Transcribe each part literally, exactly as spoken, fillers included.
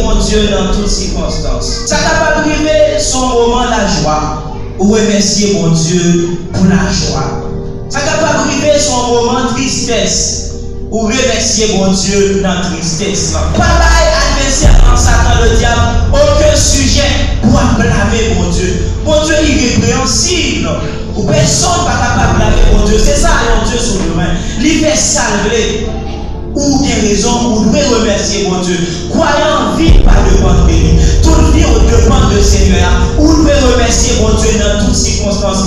Bondye nan tout sikonstans. Sa kapab rive se yon moman lajwa, ou remèsye Bondye pou lajwa. Sa kapab rive se yon moman tristès, ou remèsye Bondye nan tristès lan. Pa bay advèsè an, Satan Ledyab, okenn sijè pou w ap blame Bondye. Bondye irepreyansib. Ou pèsonn pa kapab blame Bondye. Se sa, yon Dye souvren. Li fè sa l vle. Ou gen rezon, ou dwe remèsye Bondye. Kwayan, vi pa depann de li. Tout vi ou depann de Senyè a. Ou dwe remèsye Bondye nan tout sikonstans.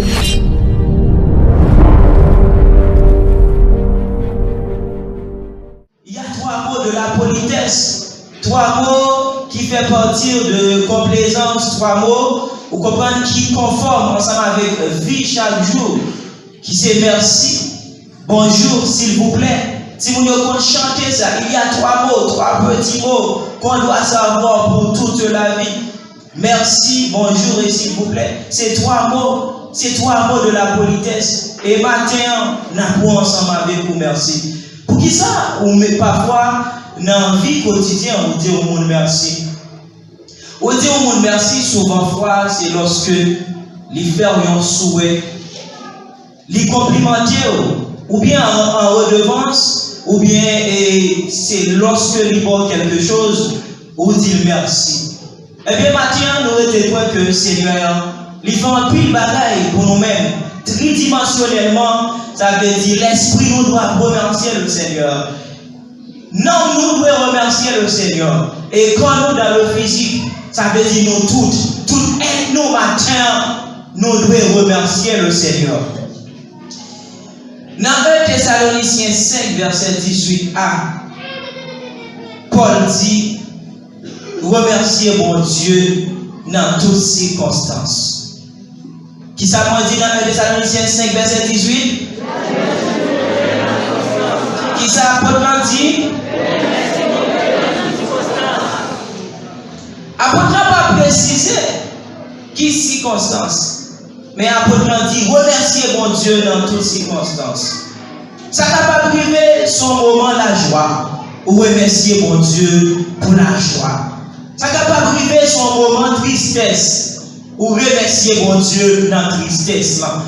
Il y a trois mots de la politesse, trois mots qui fait partie de complaisance, trois mots, ou konprann, ki konfòm ansanm avèk vi chak jou, ki se mèsi, bonjou, silvouplè. Timoun yo konn chante sa. Il y a trois mots, trois petits mots qu'on doit savoir pour toute la vie. Mèsi, bonjou e silvouplè. Se twa mo, se twa mo de la politès. E maten an, n ap pran ansanm avèk ou mèsi. Poukisa ou, men pafwa, nan vi kotidyen, ou di yon moun mèsi? Ou di yon moun mèsi, souvan fwa, se lòske li fè w yon souwè, li konplimante w, oubyen an, an redevans, oubyen, e, se lòske li ba w kèlke choz, ou di l mèsi. Ebyen, maten an, nou rete kwè ke Senyè an, li fè anpil bagay pou nou menm. Tridimansyonèlman, sa vle di lespri nou dwe remèsye le Senyè. Nanm nou dwe remèsye le Senyè. E kò nou, dans le physique, sa vle di nou tout, tout èt nou maten an, nou dwe remèsye le Senyè. Nan en Tesalonisyen senk, vèsè dizuit a, Pòl di, remèsye Bondye nan tout sikonstans. Kisa Pòl di nan en Tesalonisyen senk, vèsè dizuit? Kisa apot lan di? Apot lan pa presize ki sikonstans. Men apot lan di, remèsye Bondye nan tout sikonstans. Sa kapab rive se yon moman lajwa, ou remèsye Bondye pou lajwa. Sa kapab rive se yon moman tristès, ou remèsye Bondye nan tristès lan.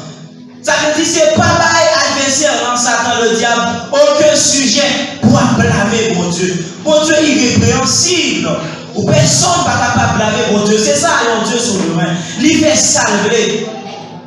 Sa vle di se pa bay advèsè an, Satan Ledyab, okenn sijè pou w ap blame Bondye. Bondye irepreyansib. Ou pèsonn pa kapab blame Bondye. Se sa, yon Dye souvren. Li fè sa l vle.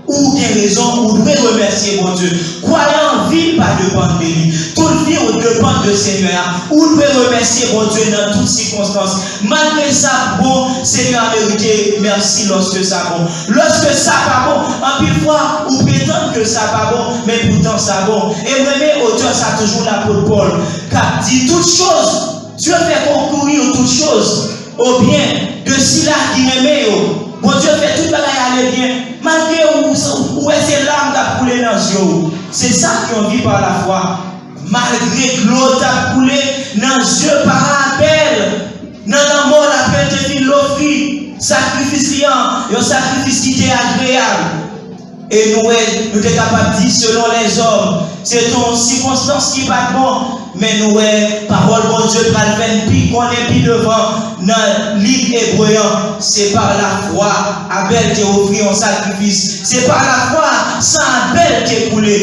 Ou gen rezon, ou dwe remèsye Bondye. Kwayan, vi pa depann de li. Tout vi ou depann de Senyè a. Ou dwe remèsye Bondye nan tout sikonstans. Malgre sa bon, Senyè a merite mèsi lòske sa bon. Lòske sa pa bon, anpil fwa, ou pretann ke sa pa bon, men poutan sa bon. E m renmen otè sa toujou, lapot Pòl, k ap di, toutes choses, Dieu fait concourir toutes choses au bien de sila ki renmen yo. Bondye fè tout bagay ale byen. Malgre ou, ou wè se lam k ap koule nan zye w. Se sa ki yon vi pa lafwa. Malgre dlo t ap koule nan zye para Abèl, nan lanmò l, Abèl te fin ofri sakrifis li an, yon sakrifis ki te agreyab. E nou wè, nou te kapab di, selon lèzòm, se te yon sikonstans ki pa t bon, men nou wè, pawòl Bondye pral fè n pi konnen pi devan nan liv Ebre an, se pa lafwa Abèl te ofri yon sakrifis, se pa lafwa san Abèl te koule.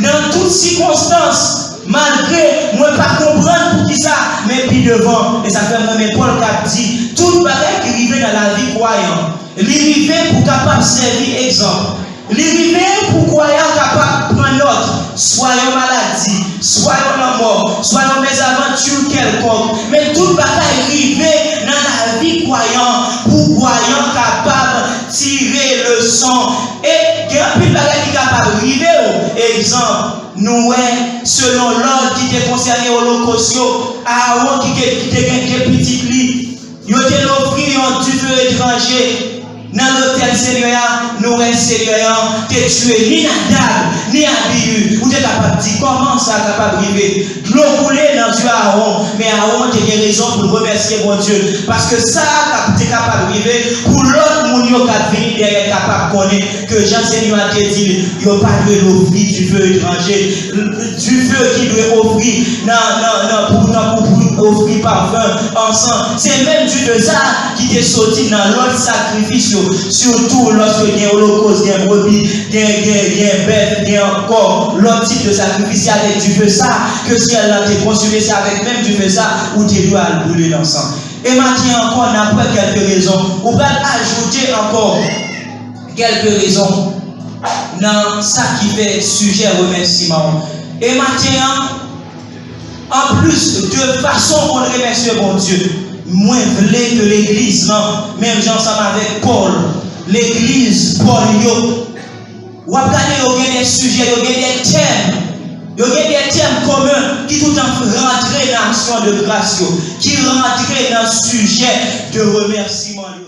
Nan tout sikonstans, malgre mwen pa konprann poukisa, men pi devan, e sa fè m renmen Pòl k ap di, tout bagay ki rive nan lavi kwayan, li rive pou kapab sèvi egzanp. Li rive pou kwayan kapab pran nòt, swa yon maladi, swa yon lanmò, swa yon mezavanti kèlkonk. Men tout bagay rive nan lavi kwayan pou kwayan kapab tire leson. E gen anpil bagay ki kapab rive w. Egzanp, nou wè, selon lòd ki te konsène olokòs yo, Aawon ki te, ki te gen de pitit li, yo te ofri yon dife etranje nan lotèl Senyè a. Nou wè Senyè a te tiye ni Nadab, ni Abihu. Ou te kapab di, kòman sa kapab rive? Dlo koule nan zye Aawon, men Aawon te gen rezon pou l remèsye Bondye, paske sa a t ap, te kapab rive pou lòt moun yo k ap vini dèyè kapab konnen ke jan Senyè a te di l, yo pa dwe ofri dife etranje, dife ki dwe ofri nan, nan, nan, pou, nan, pou, pou, ofri pafen, ansan. Se menm dife sa a ki te soti nan lòt sakrifis yo, sitou lòske gen olokòs, gen brebi, gen, gen, gen bèf, gen ankò lòt tip de sakrifis. Se avèk dife sa a ke syèl la te konsime, se avèk menm dife sa a ou te dwe al boule lansan. E maten an ankò, n ap wè kèlke rezon. Ou pral ajoute ankò kèlke rezon nan sa ki fè sijè remèsiman an. E maten an, anplis de fason pou n remèsye Bondye, mwen vle ke legliz lan, menm jan ansanm avèk Pòl, legliz Pòl yo, w ap gade yo gen de sijè, yo gen de tèm, yo gen de tèm komen ki toutan rantre nan aksyon de gras yo, ki rantre nan sijè de remèsiman yo.